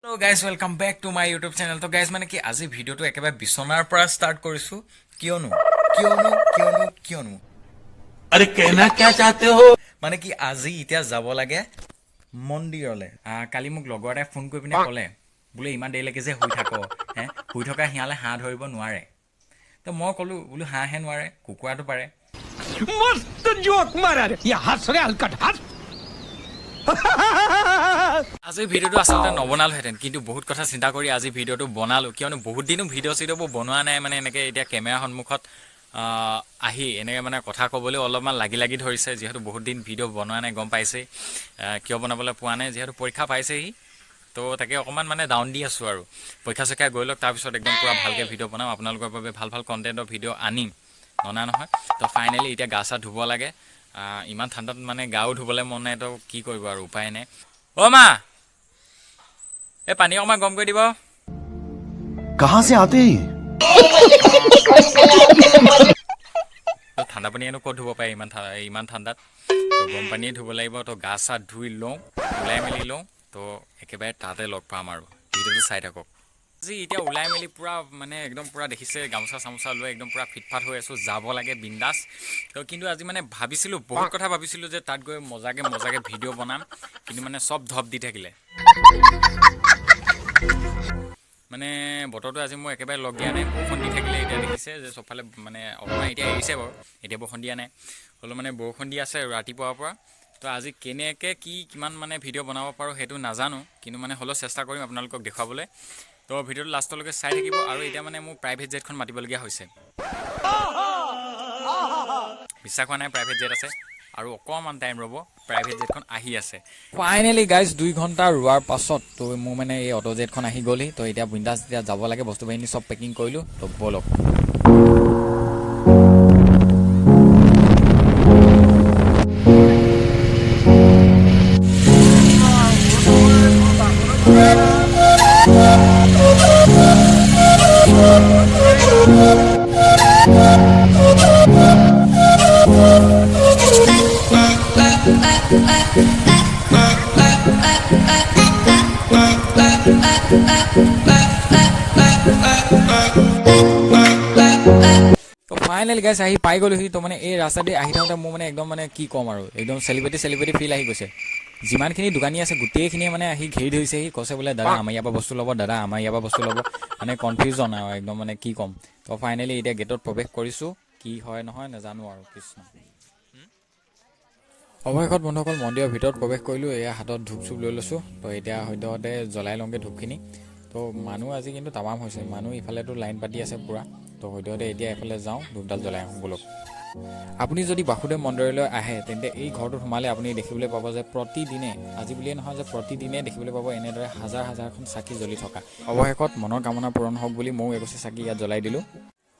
Guys, welcome back to my YouTube channel. তো guys, মানে কি আজি ভিডিঅ'টো একেবাৰে বিচনাৰ পৰা ষ্টাৰ্ট কৰিছোঁ। কিয়নো কিয়নো কিয়নো কিয়নো अरे, कहना क्या चाहते हो? মানে কি আজি এতিয়া যাব লাগে মন্দিৰলৈ। কালি মোক লগৰ এটাই ফোন কৰি পিনে ক'লে বোলে, ইমান দেৰিলৈকে যে শুই থাক হে, শুই থকা শিয়ালে হাঁহ ধৰিব নোৱাৰে। তো মই ক'লোঁ বোলো, হাঁহে নোৱাৰে, কুকুৰাটো পাৰে। मस्त जोक मारा रे, ये हंस रे हलकट हंस। আজিৰ ভিডিঅ'টো আচলতে নবনালোহেঁতেন, কিন্তু বহুত কথা চিন্তা কৰি আজি ভিডিঅ'টো বনালোঁ। কিয়নো বহুত দিনো ভিডিঅ' চিডিঅ'বোৰ বনোৱা নাই। মানে এনেকৈ এতিয়া কেমেৰাৰ সন্মুখত আহি এনেকৈ মানে কথা ক'বলৈ অলপমান লাগি লাগি ধৰিছে, যিহেতু বহুত দিন ভিডিঅ' বনোৱা নাই। গম পাইছেই কিয় বনাবলৈ পোৱা নাই, যিহেতু পৰীক্ষা পাইছেহি। তো তাকে অকণমান মানে ডাউন the আছোঁ আৰু পৰীক্ষা চৰীক্ষা গৈ লওক, তাৰপিছত একদম পূৰা ভালকৈ ভিডিঅ' বনাম, আপোনালোকৰ বাবে ভাল ভাল কণ্টেণ্টৰ ভিডিঅ' আনিম, ননা নহয়। তো ফাইনেলি এতিয়া গা চা ধুব লাগে। ইমান ঠাণ্ডাত মানে গাও ধুবলৈ মন নাই। তো কি কৰিব আৰু, উপায় নাই। অ' মা, এই পানী অকণমান গৰম কৰি দিব। कहाँ से आते हैं ये? তো ঠাণ্ডা পানীয়েনো ক'ত ধুব পাৰে ইমান ঠাণ্ডাত? তো গৰম পানীয়ে ধুব লাগিব। তো গা চা ধুই লওঁ, ওলাই মেলি লওঁ, তো একেবাৰে তাতে লগ পাম আৰু ভিডিঅ'টো চাই থাকক। আজি এতিয়া ওলাই মেলি পূৰা মানে একদম পূৰা দেখিছে, গামোচা চামোচা লৈ একদম পূৰা ফিটফাট হৈ আছোঁ, যাব লাগে বিন্দাছ। তো কিন্তু আজি মানে ভাবিছিলোঁ, বহুত কথা ভাবিছিলোঁ যে তাত গৈ মজাকে মজাকে ভিডিঅ' বনাম, কিন্তু মানে চব ধপ দি থাকিলে। মানে বতৰটো আজি মোৰ একেবাৰে লগ দিয়া নাই, বৰষুণ দি থাকিলে। এতিয়া দেখিছে যে চবফালে মানে অকণমান এতিয়া এৰিছে বাৰু, এতিয়া বৰষুণ দিয়া নাই, হ'লেও মানে বৰষুণ দি আছে ৰাতিপুৱাৰ পৰা। তো আজি কেনেকৈ কি কিমান মানে ভিডিঅ' বনাব পাৰোঁ সেইটো নাজানো, কিন্তু মানে হ'লেও চেষ্টা কৰিম আপোনালোকক দেখুৱাবলৈ। তো ভিডিঅ'টো লাষ্টলৈকে চাই থাকিব। আৰু এতিয়া মানে মোৰ প্ৰাইভেট জেটখন মাতিবলগীয়া হৈছে। বিশ্বাস হোৱা নাই প্ৰাইভেট জেট আছে? আৰু অকণমান টাইম ৰ'ব, প্ৰাইভেট জেটখন আহি আছে। ফাইনেলি গাইজ, 2 ঘণ্টা ৰোৱাৰ পাছত তো মোৰ মানে এই অট' জেটখন আহি গ'লহি। তো এতিয়া বিন্দাছ এতিয়া যাব লাগে, বস্তু বাহিনী চব পেকিং কৰিলোঁ, তো ব'লক। তো ফাইনেলি গাইজ, আহি পাই গ'লোহি। তো মানে এই ৰাস্তাদি আহি থাকোঁতে মোৰ মানে একদম মানে কি ক'ম আৰু, একদম চেলিব্ৰিটি চেলিব্ৰিটি ফিল আহি গৈছে। যিমানখিনি দোকানী আছে গোটেইখিনিয়ে মানে আহি ঘেৰি ধৰিছেহি, কৈছে বোলে, দাদা, আমাৰ ইয়াৰ পৰা বস্তু ল'ব, দাদা, আমাৰ ইয়াৰ পৰা বস্তু ল'ব। মানে কনফিউজন আৰু একদম, মানে কি ক'ম। তো ফাইনেলি এতিয়া গেটত প্ৰৱেশ কৰিছোঁ, কি হয় নহয় নাজানো আৰু, কৃষ্ণ। অৱশেষত বন্ধুসকল, মন্দিৰৰ ভিতৰত প্ৰৱেশ কৰিলোঁ। এয়া হাতত ধূপ চুপ লৈ লৈছোঁ। তো এতিয়া সদ্যহতে জ্বলাই লওঁগৈ ধূপখিনি। তো মানুহ আজি কিন্তু তামাম হৈছে, মানুহ ইফালেতো লাইন পাতি আছে পূৰা। তো সদ্যহতে এতিয়া এফালে যাওঁ, ধূপডাল জ্বলাই আহোঁ ব'লক। আপুনি যদি বাসুদেৱ মন্দিৰলৈ আহে, তেন্তে এই ঘৰটোত সোমালে আপুনি দেখিবলৈ পাব যে প্ৰতিদিনে, আজি বুলিয়ে নহয় যে প্ৰতিদিনে দেখিবলৈ পাব এনেদৰে হাজাৰ হাজাৰখন চাকি জ্বলি থকা। অৱশেষত মনৰ কামনা পূৰণ হওক বুলি ময়ো এগছি চাকি ইয়াত জ্বলাই দিলোঁ।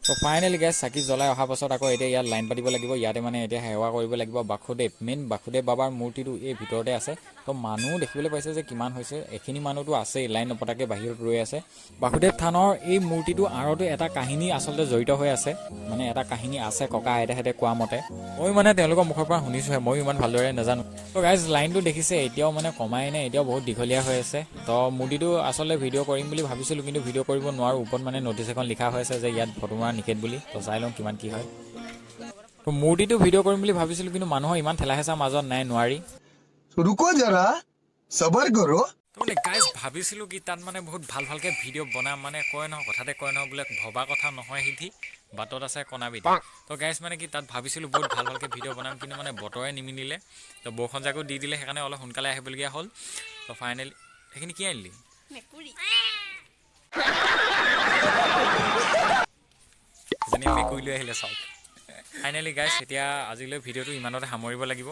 তো ফাইনেলি গাইজ, চাকি জ্বলাই অহাৰ পাছত আকৌ এতিয়া ইয়াত লাইন পাতিব লাগিব। ইয়াতে মানে এতিয়া সেৱা কৰিব লাগিব। বাসুদেৱ, মেইন বাসুদেৱ বাবাৰ মূৰ্তিটো এই ভিতৰতে আছে। তো মানুহ দেখিবলৈ পাইছে যে কিমান হৈছে, এইখিনি মানুহতো আছেই, লাইন নপতাকৈ বাহিৰত ৰৈ আছে। বাসুদেৱ থানৰ এই মূৰ্তিটো আঁৰতো এটা কাহিনী আচলতে জড়িত হৈ আছে, মানে এটা কাহিনী আছে ককা আইতাহঁতে কোৱা মতে। ময়ো মানে তেওঁলোকৰ মুখৰ পৰা শুনিছোঁহে, ময়ো ইমান ভালদৰে নাজানো। তো গাইজ, লাইনটো দেখিছে, এতিয়াও মানে কমাই নাই, এতিয়াও বহুত দীঘলীয়া হৈ আছে। তো মূৰ্তিটো আচলতে ভিডিঅ' কৰিম বুলি ভাবিছিলোঁ, কিন্তু ভিডিঅ' কৰিব নোৱাৰোঁ। ওপৰত মানে নটিচ এখন লিখা হৈ আছে যে ইয়াত ফটো মৰা নিষেধ বুলি। তো চাই লওঁ কিমান কি হয়। তো মূৰ্তিটো ভিডিঅ' কৰিম বুলি ভাবিছিলোঁ, কিন্তু মানুহৰ ইমান ঠেলা হেঁচাৰ মাজত নাই, নোৱাৰি। तो रुको जरा, सबर करो। তো মানে গাইজ, ভাবিছিলোঁ কি তাত মানে বহুত ভাল ভালকৈ ভিডিঅ' বনাম। মানে কয় নহয়, কথাতে কয় নহয় বোলে, ভবা কথা নহয় সিদ্ধি, বাটত আছে কণাবিধি। তো গাইজ, মানে কি তাত ভাবিছিলোঁ বহুত ভাল ভালকৈ ভিডিঅ' বনাম, কিন্তু মানে বতৰে নিমিলিলে। তো বৰষুণ জাকো দি দিলে, সেইকাৰণে অলপ সোনকালে আহিবলগীয়া হ'ল। তো ফাইনেলি সেইখিনি কি আনিলি? মেকুৰী। এজনী মেকুৰী লৈ আহিলে চাওক। ফাইনেলি গাইজ, এতিয়া আজিলৈ ভিডিঅ'টো ইমানতে সামৰিব লাগিব।